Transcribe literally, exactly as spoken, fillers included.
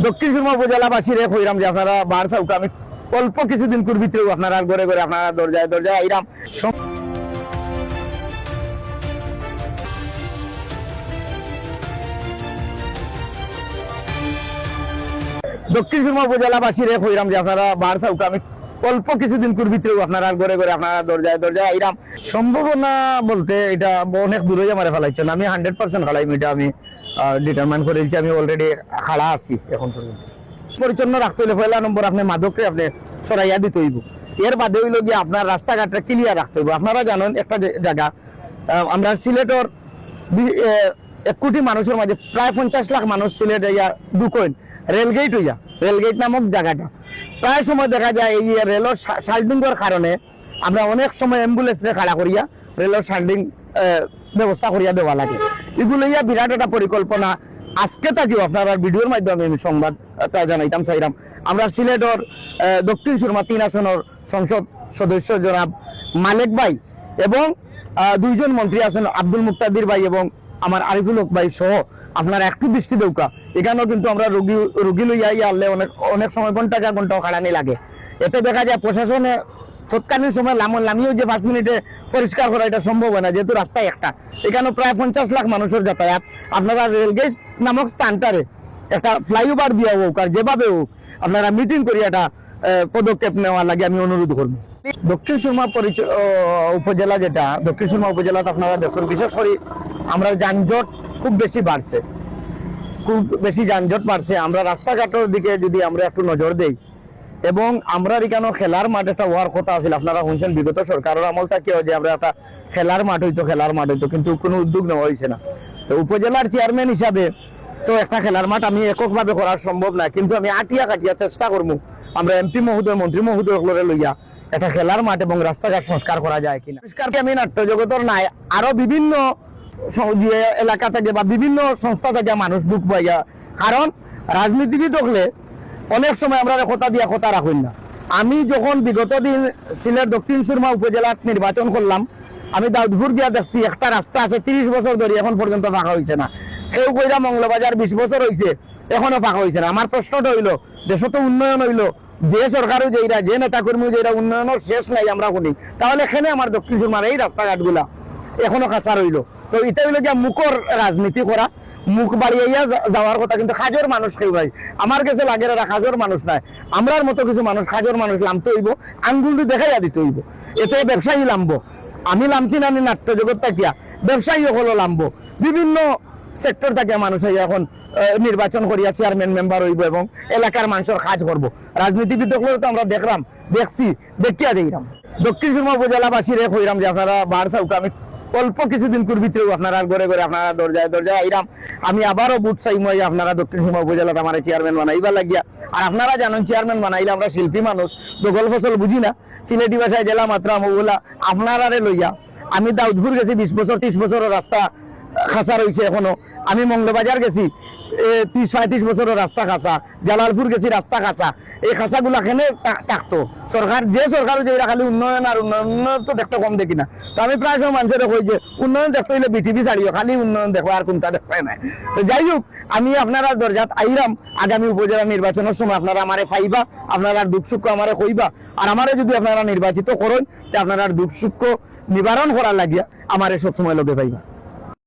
দক্ষিণ সুরমা উপজেলাবাসীরে কইরাম যে আপনারা বার চাউক্কা, আমি অল্প কিছুদিনকুর ভিতরেউ আপনারার ঘরে ঘরে, আপনারার দরজায় দরজায় আইরাম। সম-, দক্ষিণ সুরমা উপজেলাবাসীরে কইরাম যে আপনারা বার চাউক্কা, আমি অল্প কিছুদিনকুর ভিতরেউ আপনারার ঘরে ঘরে, আপনারার দরজায় দরজায় আইরাম। সম্ভাবনা বলতে ইটা অনেক দূরই আমারে ফালাইছইন, আমি হান্ড্রেড পার্সেন্ট খাড়াইমু, ইটা আমি, আহ, ডিটারমাইন করিলছি, আমি অলরেডি খাড়া আছি এখন পর্যন্ত। পরিচ্ছন্ন রাখতে অইলে পয়লা নম্বর আপনে মাদকরে আপনে সরাইয়া দিতে অইবো। এর বাদে অইলো গিয়া আপনার রাস্তাঘাটরে ক্লিয়ার রাখতে অইবো। আপনারা জানইন একটা জে-, জাগা, আহ, আমরা সিলেটর বি-, এ, এক কোটি মানুষর মাঝে প্রায় পঞ্চাশ লাখ মানুষ সিলেট আইয়া ঢুকইন রেলগেট অইয়া, রেলগেট নামক জাগাটা। প্রায় সময় দেখা যায় এই রেলর শা-, শাল্টিংর কারণে আমরা অনেক সময় অ্যাম্বুলেন্সরে খাড়া করিয়া রেলর শাল্টিং, এ, ব্যবস্থা করিয়া দেওয়া লাগে। ইগু লইয়া বিরাট একটা পরিকল্পনা। আজকে থাকিউ আপনারার ভিডিওর মাধ্যমে আমি সংবাদটা জানাইতাম চাইরাম। আমরা সিলেটর, এ, দক্ষিণ সুরমা তিন আসনর সংসদ সদস্য জনাব মালেক ভাই এবং, আহ, দুইজন মন্ত্রী আছইন, আব্দুল মুক্তাদির ভাই এবং আমার আরিফুল হক ভাই সহ, আপনারা একটু দৃষ্টি দেউক্কা। ইখানো কিন্তু আমরা রুগী, রুগী লইয়া আইয়া আনলে অনেক, অনেক সময় ঘন্টা কা ঘন্টাও খাড়ানি লাগে। এতে দেখা যায় প্রশাসনে তৎকালীন সময় লামন লামিয়েও যে পাঁচ মিনিটে পরিষ্কার করা, ইটা সম্ভব অয় না, যেহেতু রাস্তা একটা। ইখানো প্রায় পঞ্চাশ লাখ মানুষর যাতায়াত। আপনারা রেলগেট নামক স্থানটারে একটা ফ্লাইওভার দিয়া অউক আর যেভাবে অউক, আপনারা মিটিং করিয়া একটা, আহ, পদক্ষেপ নেওয়ার লাগি আমি অনুরোধ করমু। দক্ষিণ সুরমা পরিচ-, আহ, উপজেলা যেটা, দক্ষিণ সুরমা উপজেলাত আপনারা দেখইন, বিশেষ করি আমরার যানজট খুব বেশি বাড়ছে, খুব বেশি যানজট বাড়ছে। আমরা রাস্তাঘাটর দিকে যদি আমরা একটু নজর দেই, এবং আমরার ইখানো খেলার মাঠ একটা অওয়ার কথা আছিল, আপনারা হুনছইন বিগত সরকারর আমল থাকিও যে আমরা একটা খেলার মাঠ অইতো, খেলার মাঠ অইতো, কিন্তু কুনু উদ্যোগ নেওয়া অইছে না। তো উপজেলার চেয়ারম্যান হিসাবে তো একটা খেলার মাঠ আমি এককভাবে করা সম্ভব না, কিন্তু আমি আটিয়া কাটিয়া চেষ্টা করমু, আমরা এমপি মহোদয়, মন্ত্রী মহোদয় অকলরে লইয়া একটা খেলার মাঠ এবং রাস্তাঘাট সংস্কার করা যায় কিনা। সংস্কার কি আমি নাট্য জগতর নায়, আরো বিভিন্ন স-, ইয়ে এলাকা থাকি বা বিভিন্ন সংস্থা থাকি মানুষ ঢুকবো ইয়া। কারণ রাজনীতিবিদ অকলে অনেক সময় আমরারে কথা দিয়া কথা রাখইন না। আমি যখন বিগত দিন সিলেট দক্ষিণ সুরমা উপজেলাত নির্বাচন করলাম, আমি দাউদপুর গিয়া দেখছি একটা রাস্তা আছে তিরিশ বছর ধরি এখন পর্যন্ত পাকা অইছে না। কেউ কইরা মৌলভীবাজার বিশ বছর অইছে, এখনো পাকা অইছে না। আমার প্রশ্নটা অইলো, দেশো তো উন্নয়ন অইলো, যে সরকারও যেরা, যে নেতা কর্মীও যেরা, উন্নয়নর শেষ নাই আমরা হুনি, তাহলে কেনে আমার দক্ষিণ সুরমার এই রাস্তাঘাটগুলা এখনো কাঁচা রইলো? তো ইটা অইলো গিয়া মুখর রাজনীতি করা, মুখ বাড়িয়া যা-, যাওয়ার কথা, কিন্তু কাজর মানুষ কেউ নাই। আমার গেছে লাগের এরা কাজর মানুষ নায়, আমরার মতো কিছু মানুষ, কাজর মানুষ লামতে অইবো, আঙ্গুল দি দেখাইয়া দিতে অইবো। এতে ব্যবসায়ী লামবো, আমি লামছি না নি নাট্য জগৎ থাকিয়া, ব্যবসায়ী অকলও লামবো, বিভিন্ন সেক্টর থাকিয়া মানুষ আইয়া এখন, আহ, নির্বাচন করিয়া চেয়ারম্যান মেম্বার অইবো এবং এলাকার মানষর কাজ করবো। রাজনীতিবিদ অকলরে তো আমরা দেখলাম, দেখছি, দেখিয়া যাইরাম। দক্ষিণ সুরমা উপজেলাবাসীরে কইরাম যে আপনারা বার চাউক্কা, আমি অল্প কিছুদিনকুর ভিতরেউ আপনারার ঘরে ঘরে, আপনারার দরজায় দরজায় আইরাম। আমি আবারও ভোট চাইমু, আইয়া আপনারা দক্ষিণ সুরমা উপজেলাত আমারে চেয়ারম্যান বানাইবার লাগিয়া। আর আপনারা জানইন চেয়ারম্যান বানাইলে আমরা শিল্পী মানুষ, দখল ফসল বুঝি না, সিলেটি ভাষায় যেলা মাতরাম অউলা আপনারারে লইয়া। আমি দাউদপুর গেছি বিশ বছর, তিরিশ বছরর রাস্তা কাঁচা রইছে এখনো। আমি মৌলভীবাজার গেছি, এ, তিরিশ পঁয়ত্রিশ বছরর রাস্তা কাঁচা, জালালপুর গেছি রাস্তা কাঁচা। এই কাঁচাগুলা কেনে তা-, থাকতো? সরকার, যে সরকারও যেরা খালি উন্নয়ন আর উন্নয়ন, উন্নয়ন তো দেখতে কম দেখি না। তো আমি প্রায় সময় মানষরে কই যে উন্নয়ন দেখতে অইলে বিটিভি ছাড়িও, খালি উন্নয়ন দেখো আর কুনটা দেখতে নাই। তো যাই হোক, আমি আপনারার দরজাত আইরাম, আগামী উপজেলা নির্বাচনর সময় আপনারা আমারে পাইবা, আপনারার দুঃখ সুখ আমারে কইবা, আর আমারে যদি আপনারা নির্বাচিত করইন, তে আপনারার দুঃখ সুখ নিবারণ করার লাগিয়া আমারে সবসময় লগে পাইবা।